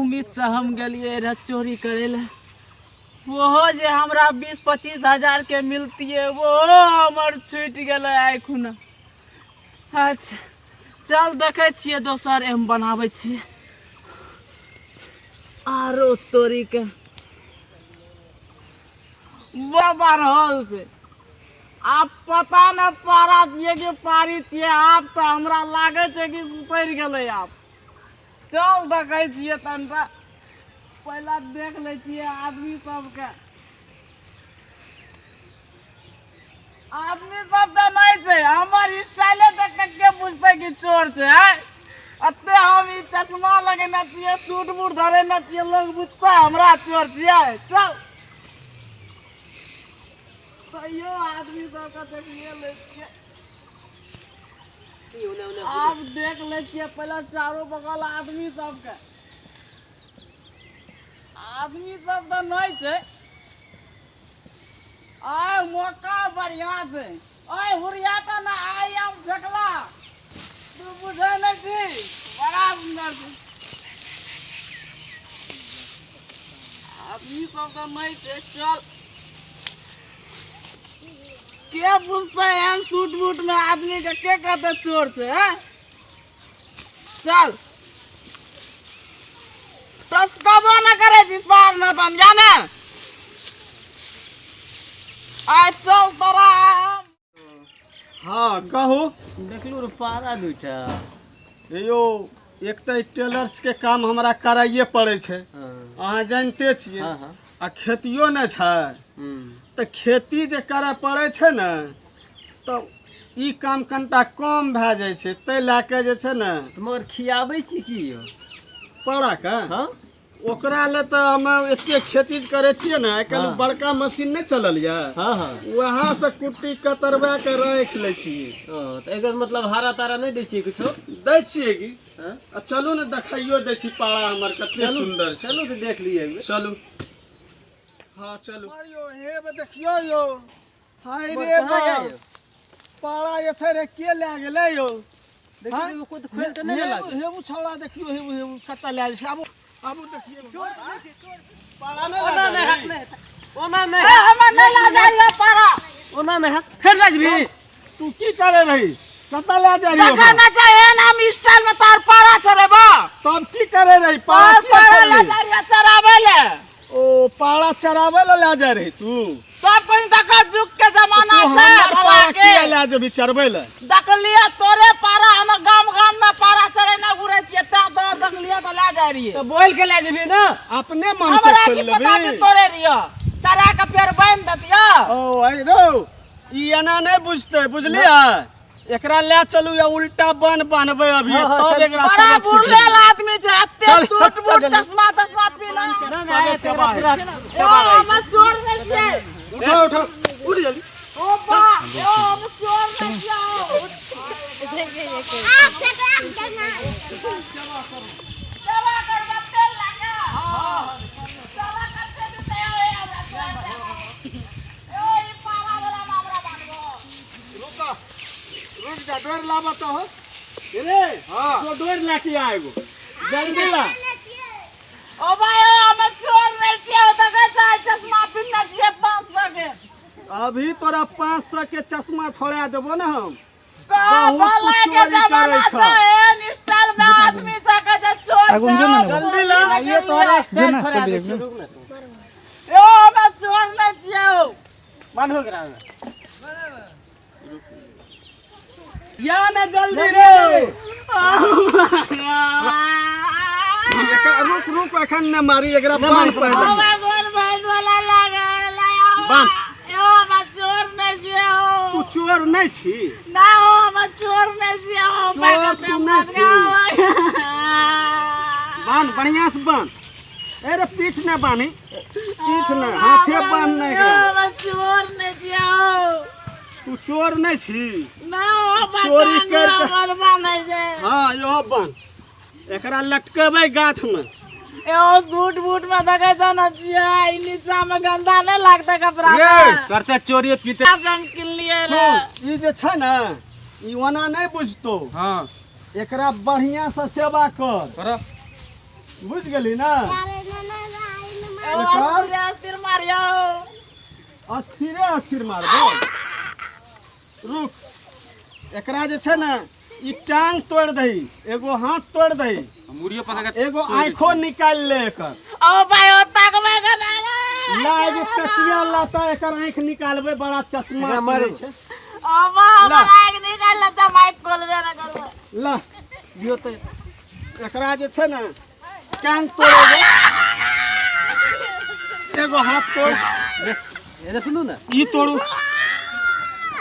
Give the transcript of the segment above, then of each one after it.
उम्मीद से हम गेलियै रह चोरी करै लए, ओहो जे हमरा 20-25 हजार के मिलतियै ओहो हमर छूटि गेलै आइ खुना। अच्छा चल देखै छियै दोसर एम बनाबै छियै आरो तोरी के बाबा रहल छै। आब पता न पारा छियै कि पारी छियै, आब तऽ हमरा लागै छै कि सुतरि गेलै। आब चल देखै छियै, तनिटा पहिला देख लै छियै आदमी सबके। आदमी सब तऽ नहि छै, हमर स्टाइले देख के के बुझतै कि चोर छै? आँय, एते हम ई चश्मा लगेने छियै, सूट बूट धरेने छियै, लोग बुझतै हमरा चोर छियै? चल तैयो आदमी सबके देखिए लै छियै। आब देख लै छियै पहिले चारो बगल आदमी सबके। आदमी सब तऽ नहि छै। आय मौका बढ़िया छै। आय हुरिया तऽ ना आइ हम फेकला, तू बुझै नहि छी, बड़ा सुन्दर छै। आदमी सब तऽ नहि छै, चल के बुझतै एहन सूट बूट में आदमी के के कहतै चोर छै? हैं चल टसकबो न करे छी सार न तन जाने। आइ चल तोरा हम। हाँ कहू। देखलू रे पारा दुइटा। यौ एक तऽ टेलर्स के काम हमरा कराइए पड़ै छै, अहाँ जानिते छियै। हाँ, हाँ। आ खेतियो नहि छै, तऽ खेती जे करय पड़ै छै ने तऽ ई काम कनिटा कम भए जाइ छै, ताहि लए कऽ जे छै ने। तऽ मगर खियाबै छी की यौ पाराके? हाँ। ओकरा लए तऽ हम एते खेती जे करै छियै ने आइ काल्हि, हाँ। बड़का मशीन नहि चलल यऽ? हाँ हाँ। वएह से कुट्टी कतरबा के राखि लै छियै। ओ तऽ एकर मतलब हरा तारा नहि दै छियै किछो? दै छियै की। हाँ? आ चलू ने देखाइयो दै छी पारा हमर कते चलू, सुन्दर छै। चलू तऽ देख लियै एक बेर। चलू, हाँ चलू। यौ हे देखियौ यौ, हाय रे कहाँ बा। जाय यौ? पारा एथे रे, के लए गेलै यौ? देखियौ, हाँ? एगो कोइ तऽ खोलि तऽ नहि ने लागल। हेबू छौड़ा, देखियौ हेबू हेबू कतऽ लए जाइ छै। आबू आबू देखियौ पारा नहि ओना लए नहि जाइ। हैत, नहि हैत। ओना नहि ए, हैत। हमर नहि लऽ जाइए पारा। ओना नहि हैत, फेर लए जेबही तू की करे रही? कतऽ लए जाइ रही देखै ओकरा? ना चाहे हम स्टाइल में तार पारा चढ़ेबा। तब की करे रही पारा? तार किया पारा लए चढ़ेली? जाइ रहियै चराबै ले। ओ पारा चराबै लए लए जाइ रही तू? तब कहीं देखा जुग के जमाना तू छै हमर भला पारा के। किया लए जेबही चरबै लए? देखलियै तोरे पारा, हम गाम गाम में पारा चढ़े ना घुरै छियै, तैं तोर देखलियै तऽ लए जाइ रहियै। तऽ बोल के लए जेबही ने? अपने मन से हमरा खोलि की पता कि लेबही? तोरे रहियो, चरा के फेर बान्हि देतियो। ओ अइ रौ, ई एना नहि बुझतै, बुझलियै? एकरा लए चलू या उल्टा बन बान्हबै अभी, हाँ, हाँ, तब चल। एकरा बड़ा सबक बुढ़लेल सिखेबै। आदमी छै, एते चल, सूट चल, बूट जल्दी। चश्मा तश्मा पीना। ना ना, आइ सेवा पूरा है। ओ हम चोर नहि छियै। उठो उठो, उठ जल्दी। ओ बा, ओ हम चोर नहि छियै। सेवा करबा तेल लगा। सेवा करते देते ओ हमरा चोर छै। ओ ई पारा वाला हमरा बानबो। रुक रुक जा, डोर लाबऽ तो हो रे। हाँ तो डोर लाके आ एगो, जल्दी ला। ओ भाई, ओ हम चोर नहीं छियै, देखै छै चश्मा पिन्हने छियै 500 के। अभी तोरा 500 के चश्मा छोड़ा देबो ने हम। बहुत बहुत के चोरी जमाना करै छै, छौ। एहन स्टाइल में आदमी छै कहै छै चोर छै। जल्दी ला। ये तोरा स्टाइल छोड़ा दै छियौ, रुक ने तू। ओ हम चोर नहीं छियै। बान्हो एकरा में। या ना जल्दी रे। एकरा रुक रुक, एखन ने मारी, एकरा बान्ह पहिले। भगवान भैंस वाला लागल। बान्ह। ओ हम चोर नहीं छियै। तू चोर नहीं छी? ना हो, हम चोर नहीं छियै। चोर तू नहीं छी। बान्ह, बढ़िया से बान्ह। अरे पीठ ने बान्ही, पीठ ने, हाथे बान्ह ने एकरा। हम चोर नहीं छियै। तू चोर नहीं छी? ना हो, चोरी करि के- हमर बान्है छै। हाँ इहो बान्ह, एकरा लटकेबै गाछ में। एगो सूट बूट में देखै छौ ने छियै, ई नीचा में गंदा नहीं लागतै कपड़ा रे, में? करते चोरी पीते हम किनलियै रे। सुन, ई जे छै ने ई ओना नहि बुझतो। हाँ। एकरा बढ़िया से सेवा कर। कर। बुझि गेली ने? अस्थिर अस्थिर मारियो। अस्थिरे अस्थिर मारबो। रुक, एकरा जे छै ने ई टांग तोड़ि दही, एगो हाथ तोड़ि दही, मुड़ियो पकड़ के एगो आँखो निकालि ले एकर। ओ भाई, ओ ताकबे के ना। ला, एगो कचिया लाता, एकर आँखि निकालबै। बड़ा चश्मा एकरा मारू। पिन्है छै। ओ बा, ला। हमर आँखि निकाल लेता, माइक खोलबे ना करबै। ला दियो तऽ एकरा जे छै ने टांग तोड़ेबै, एगो हाथ तोड़। एने सुनू ने। ई तोड़ू।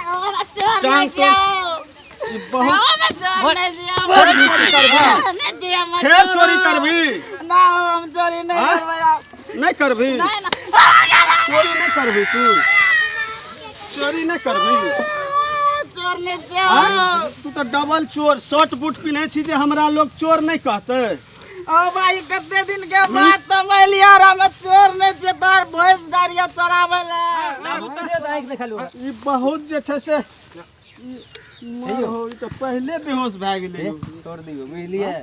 हमरा चोर टांग नहीं तोड़। दियो। ई बहुत हमरा चोर नहीं दियो। फेर चोरी करबी? नहीं दियो, हम फेर चोर। चोरी करबी? ना, हम चोरी नहीं हाँ? करबै आब। नहीं करबी? नहीं ना। चोरी नहीं करबी तू? चोरी नहीं करबी? चोर नहीं दियो। आँय? तू तऽ डबल चोर, शर्ट बूट पिन्है छी जे हमरा लोग चोर नहीं कहतै। ओ भाई, कते दिन के बाद तो मिलियो रे, हम चोर नहीं छियै, तोहर भैंस गाड़िया चराबै ले। आँखि देखा लू। ई बहुत जे छै से ई हो, ई तऽ पहिले बेहोश भए गेलै। छोड़ दियौ, बुझलियै?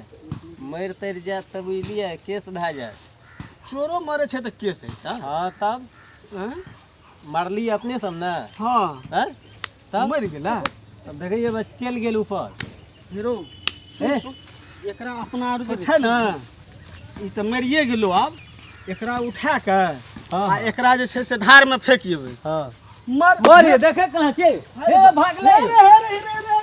मरि तरि जायत तऽ बुझलियै केस भए जायत। चोरो मरे छै तऽ केस होइ छै? हँ, तब? आँय? मारली अपने सब ने। हँ। हँ, तब? मरि गेला। तब देखैए, बस चलि गेल ऊपर। हीरो, सुन। ए। सुन, एकरा अपना आर जे छै ने, ई तऽ मरिए गेलो। आब एकरा उठा कऽ आ एकरा जे छै से धारमे फेंक एबै। हँ। मर मरे, देखे कहाँ छै? हे, भागलै। हे रे, हे रे, हे रे,